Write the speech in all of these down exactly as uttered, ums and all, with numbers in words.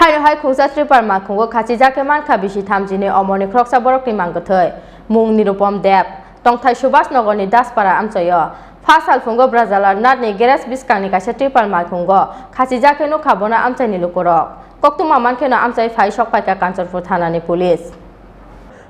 Haino hai khungsa Tripal malkhungo khachijak khe mankha bisi thamjini omorni khoroksa borokni mang kwthwi, mung Nirupom Deb, tongthai Subhas Nogorni Daspara amchaio. Pha salphungo Brajalar Nathni garage bwskangni kaisa Tripal malkhungo khachijak khe nukha bono amchaini lukurok. Koktwma mankheno amchai phai sok phaikha Kanchanpur thanani police.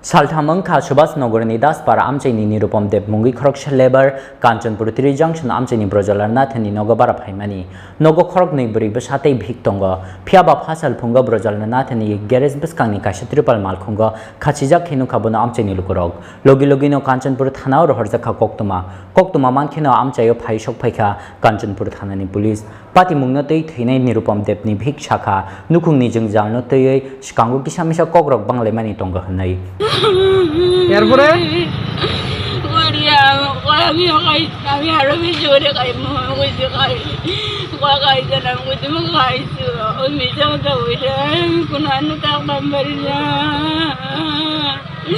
Saltham wngkha Subhas Nogorni Daspara amchaini Nirupom Deb mungwi khoroksa labour Kanchanpur Tiri Junction amchaini Brojalar Nathani nogo bara phaimani. Nogo khoroknwi bwrwi bwsa tei bihik tongo. Phiyaba pha salphungo Brojalar Nathani garage bwskangni kaisa Tripal malkhungo khachijak khe nukha bono amchaini lukurok. Logi logino Kanchanpur thanao rohorjakha koktwma. Koktwma mankheno amchaio phai sok phaikha Kanchanpur thanani police. Patimungno twi thwinai Nirupom Debni bihik sakha, nukhungni jwngjalno twiwi swkango kisa misa kokrok banglaimani tongo hwnwi. এরপরে? আমি আরো বেশি করে খাই, মনে করছি খাই। কয় খাই জানাম, কইতে মনে খাইছো। ওই মিছা কথা বলে আমি কোনো আনন্দ থাকতাম পারি না।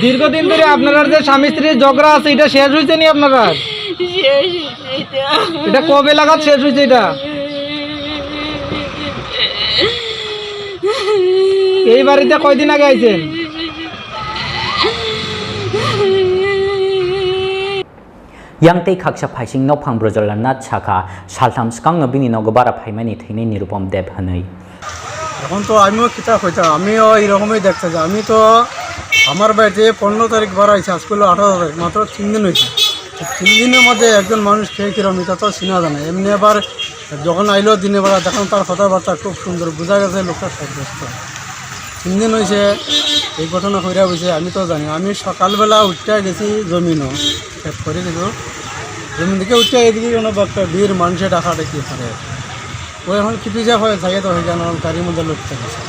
দীর্ঘদিন ধরে আপনারা যে স্বামী স্ত্রীর ঝগড়া আছে, এটা শেষ হয়েছে নি আপনারা? শেষ হয়েছে এটা। এটা কবে লাগাত শেষ হয়েছে এটা? এই বাড়িতে কয়দিন আগে আইছেন? Yang tei khaksa phaising nokphang Brojalal Nath sakha, saltham swkangno bini nogo bara phaimani thwinai Nirupom Deb hwnwi. এখন তো আমিও কিতা কইতাম, আমিও এরকমই দেখতে চাই। আমি তো আমার বাড়িতে পনেরো তারিখ বার আইছে, আজকে হলো আঠারো তারিখ, মাত্র তিন দিন হয়েছে। তো তিন দিনের মধ্যে একজন মানুষ কে কিরম, এটা তো চিনা জানা। এমনি আবার যখন আইলো দিনের বেলা, দেখলাম তার কথাবার্তা খুব সুন্দর, বোঝা গেছে লোকটা সব ব্যস্ত। তিন দিন হয়েছে এই ঘটনা কইরা হয়েছে, আমি তো জানি। আমি সকালবেলা উঠতে গেছি জমিনও, খেত করে কিছু জমিন থেকে উঠতে এদিকে কোনো একটা ভিড় মানুষে ডাকাডাকি করে। ওই এখন কি পিজা হয়ে থাকে তো ওইখানে আমার গাড়ির মধ্যে লটকে গেছে।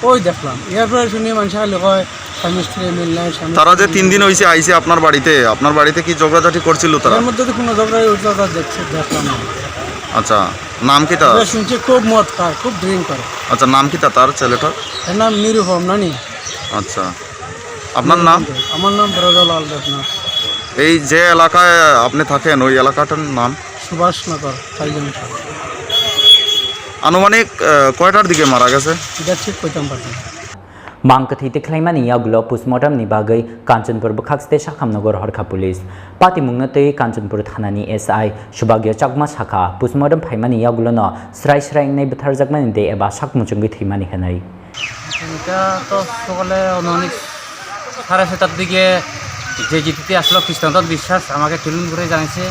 ওই দেখলাম, এরপরে শুনি মানুষ খালি কয় স্বামী স্ত্রী মিল নাই, স্বামী তারা যে স্ত্রী তিন মিল দিন নাই। হইছে আইছে আপনার বাড়িতে, আপনার বাড়িতে কি ঝগড়াঝাটি করছিল তারা? এর মধ্যে তো কোনো ঝগড়া উঠলো তা দেখছি, দেখলাম না। আচ্ছা, নাম কি তার? আমরা শুনছি খুব মদ খায়, খুব ড্রিঙ্ক করে। আচ্ছা, নাম কি তা-, তার ছেলেটার? এর নাম নিরুপম নানি। আচ্ছা, আপনার নাম? আমার নাম ব্রজলাল দেবনাথ। এই যে এলাকায় আপনি থাকেন, ওই এলাকাটার নাম? সুভাষনগর, কালীগঞ্জ। আনুমানিক, আহ, কয়টার দিকে মারা গেছে? এটা ঠিক কইতাম পারছি না। Mang kwthwi tikhlaimani yagulo postmortem ni bagwi Kanchanpur bwkhak state sakhamno rohorkha police. Patimungno twi Kanchanpur thanani S I Subhagya Chakma sakha, postmortem phaimani yagulono srai srai wngnai bwtharjakmani de eba sak muchungwi thwimani hwnwi. এটা তো সকালে আনুমানিক সাড়ে ছয়টার দিকে যে জিটিতে আসলো কৃষ্ণকান্ত বিশ্বাস আমাকে টেলিফোন করে জানিয়েছে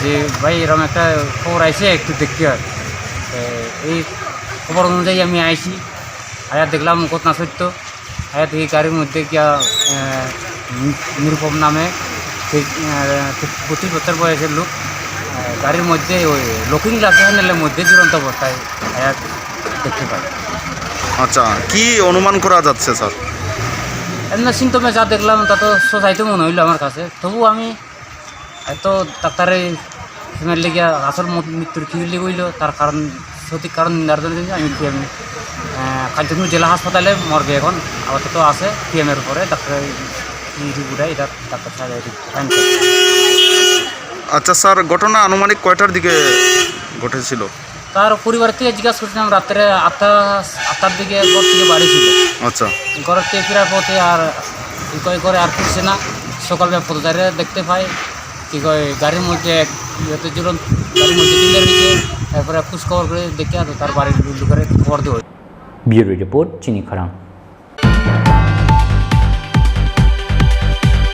যে, "ভাই, এরকম একটা খবর আইছে, একটু দেখতে হয়।" তো এই খবর অনুযায়ী আমি আইছি, আয়া দেখলাম ঘটনা সত্য। আয়া দেখি গাড়ির মধ্যে গিয়া, আহ, নি-, নিরুপম নামে সেই, আহ, বত্রিশ বছর বয়সের লোক, আহ, গাড়ির মধ্যে ওই লুকিং গ্লাস হ্যান্ডেলের মধ্যে ঝুলন্ত অবস্থায় আয়া দেখতে পাই। আচ্ছা, কি অনুমান করা যাচ্ছে, স্যার? এমনি সিমটমে যা দেখলাম, তা তো সোজাই তো মনে হইলো আমার কাছে। তবু আমি এত ডাক্তারে ফিমেল লেগে আসল মত-, মৃত্যুর কি হইলে হইলো, তার কারণ, সঠিক কারণ নির্ধারণ করে আমি কি আমি, আহ, কাঞ্চনপুর জেলা হাসপাতালে মর্গে এখন আপাতত আছে, পিএম এর উপরে ডাক্তার কি রিপোর্ট হয়, এটা ডাক্তার সাহেব রিপোর্ট। আচ্ছা, স্যার, ঘটনা আনুমানিক কয়টার দিকে ঘটেছিল? তার পরিবার থেকে জিজ্ঞাসা করছিলাম, রাত্রে আটটা, আটটার দিকে ঘর থেকে বাড়ি ছিল। আচ্ছা। ঘর থেকে ফেরার পথে আর কি কয়, ঘরে আর ফিরছে না। সকালবেলা পথচারীরা দেখতে পায়, কি কয়, গাড়ির মধ্যে এক ইয়েতে ঝুলন, গাড়ির মধ্যে ঝুলে রয়েছে। তারপরে খোঁজ খবর করে দেখে আর তার বাড়ির লোকের খবর দেওয়া হয়। Bureau report, Chini Khorang.